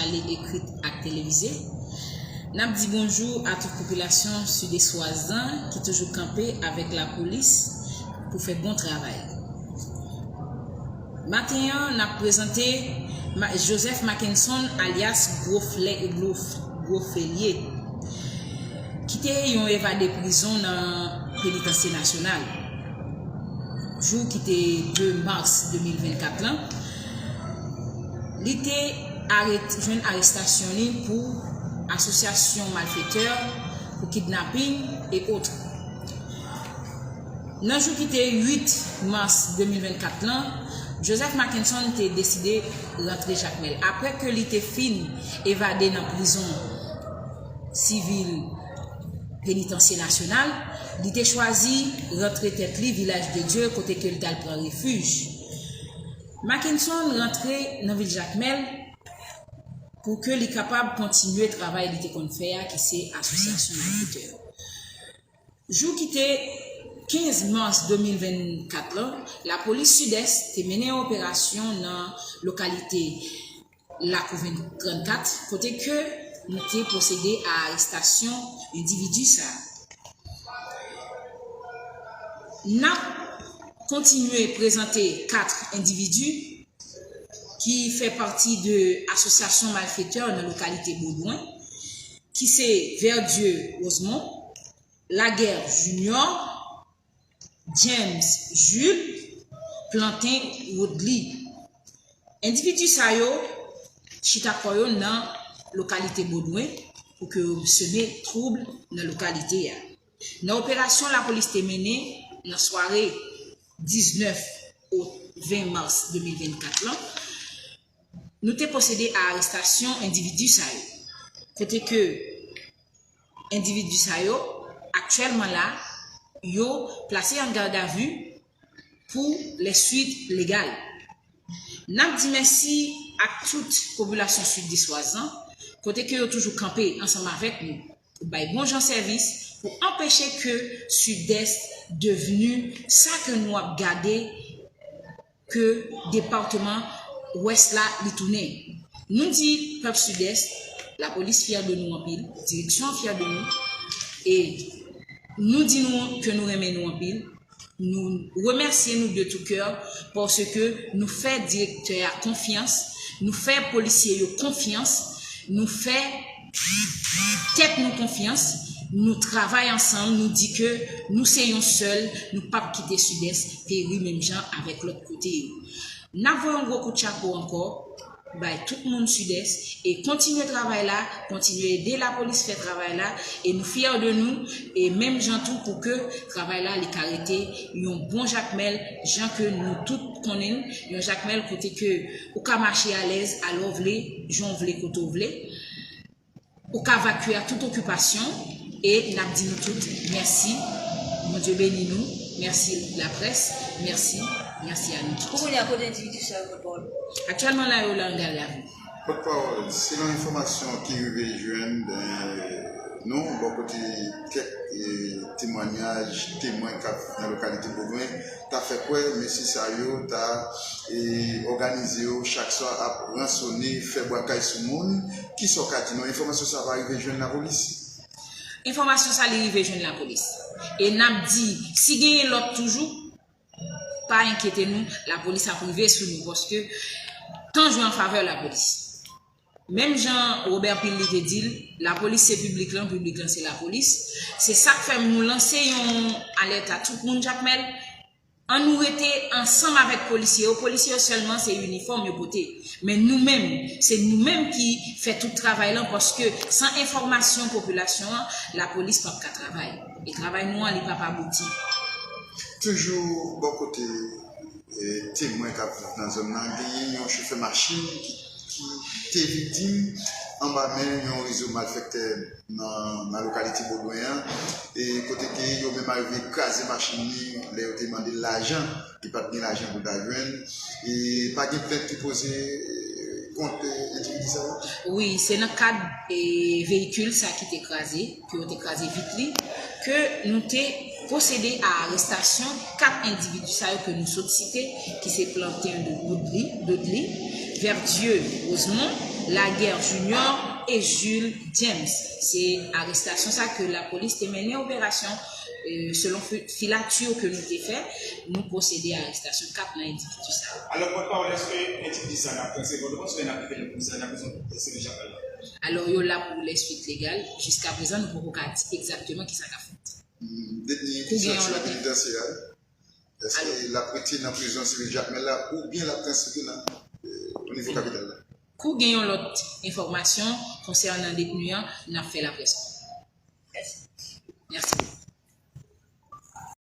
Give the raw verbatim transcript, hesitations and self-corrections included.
Li ekrit ak televize. N ap di bonjou a tout popilasyon sideswaz lan ki toujou kanpe avèk lapolis pou fè bon travay. Maten an, n ap prezante Ma- Joseph Mackenson alyas Gwo Flè- Gwo F- Gwo Felye, ki te yon evade prizon nan Penitansye Nasyonal. Jou ki te de mas de mil vennkat lan, li te aret- jwenn arestasyon li pou asosyasyon malfetè, pou kidnaping e otre. Nan jou ki te uit mas de mil vennkat lan, Joseph Mackenson te deside rantre Jakmèl. Apre ke li te fin evade nan prizon sivil Penitansye Nasyonal, li te chwazi rantre tèt li Vilaj de Dye, kote ke li t al pran refij. Mackenson rantre nan vil Jakmèl pou ke li kapab kontinye travay li te konn fè a, ki se asosyasyon malfetè. Jou ki te kenz mas de mil vennkat lan, lapolis Sidès te mennen yon operasyon nan lokalite Lakou trannkat, kote ke nou te pwosede a arestasyon endividi sa. N ap kontinye prezante kat endividi ki fè pati de asosyasyon malfetè nan lokalite Bodwen, ki se Verdieu Rosemond, Laguerre Junior, James Jules, Plantin Woodly. Endividi sa yo chita kò yo nan lokalite Bodwen pou ke yo seme twoub nan lokalite a. Nan operasyon lapolis te mennen nan sware diznèf o ven mas de mil vennkat lan, nou te pwosede a arestasyon endividi sa yo, kote ke endividi sa yo, aktyèlman la, yo plase an gadavi pou lè swit legal. N ap di mèsi ak tout popilasyon sideswaz lan, kote ke yo toujou kanpe ansanm avèk nou pou bay bon jan sèvis, pou anpeche ke Sidès devni sa ke nou ap gade ke depatman Wès la li tounen. Nou di pèp Sidès, lapolis fyè de nou anpil, direksyon an fyè de nou, e nou di nou ke nou renmen nou anpil. Nou remèsye nou de tou kè paske nou fè direktè a konfyans, nou fè polisye yo konfyans, nou fè tèt nou konfyans, nou travay ansanm, nou di ke nou se yon sèl, nou p ap kite Sidès peri menm jan avèk lòt kote yo. N ap voye yon gwo kout chapo ankò bay tout moun Sidès e kontinye travay la, kontinye ede lapolis fè travay la, e nou fyè de nou, e menm jan tou pou ke travay la li ka rete yon bon Jakmèl, jan ke nou tout konnen l, yon Jakmèl kote ke ou ka mache alèz, alè w vle, jan w vle, kote w vle. Ou ka vakye a tout okipasyon, e n ap di nou tout mèsi. Bondye beni nou. Mèsi laprès. Mèsi. Mèsi a nou tout. Pou kounye a, kote endividi sa yo, pòtpawòl? Aktyèlman la, yo la an gadavi. Pòtpawòl, selon enfòmasyon ki rive jwenn, ben, nou, bò kote kèk, e, temwanyaj, temwen k ap nan lokalite Bodwen, ta fè kwè mesye sa yo ta, e, òganize yo chak swa ap ransone, fè bwakay sou moun. Kisa w ka di nou? Enfòmasyon sa pa rive jwenn lapolis? Enfòmasyon sa li rive jwenn lapolis. E n ap di, si genyen lòt toujou, pa enkyete nou, lapolis ap rive sou nou, paske tan jwe an favè lapolis. Menm jan Robert Peel li te di l, lapolis se piblik lan, piblik lan se lapolis. Se sa k fè nou lanse yon alèt a tout moun Jakmèl. Ann nou rete ansanm avèk polisye yo. Polisye yo sèlman se inifòm yo pote. Men nou menm, se nou menm ki fè tout travay lan, paske san enfòmasyon popilasyon an, lapolis p ap ka travay. E travay nou an, li p ap abouti. Toujou bò kote, e, temwen k ap viv nan zòn nan, genyen yon chofè machin ki, ki te viktim anba men yon rezo malfektè nan, nan lokalite Bodwen an, e kote ke yo menm arive kraze machin li lè yo te mande l lajan, li pa t gen lajan pou l ta jwenn, e pa gen plent ki poze, e, kont, e, endividi sa yo? Wi, se nan kad, e, veyikil sa ki te kraze, ke yo te kraze vit li, ke nou te pwosede a arestasyon kat endividi sa yo ke nou sot site, ki se Plantin de Dodly, Dodly, Verdieu Rosemond, Laguerre Junior e Jules James. Se arestasyon sa ke lapolis te mennen operasyon, eh, selon fi- filati ke nou te fè, nou pwosede a arestasyon kat nan endividi sa yo. Alò, pòtpawòl, èske endividi sa n ap pran se bon, nou panse n ap rive nan prizon, nan prizon Sivil Jakmèl la? Alò, yo la pou lè swit legal. Jiska prezan, nou poko ka di egzakteman kisa k ap fèt. Detni ki sòti nan penitansye a, èske l ap rete nan prizon Sivil Jakmèl la oubyen l ap transfere nan o nivo kapital la? Kou gen yon lòt enfòmasyon konsènan detni an, n ap fè l aprè sa. Mèsi.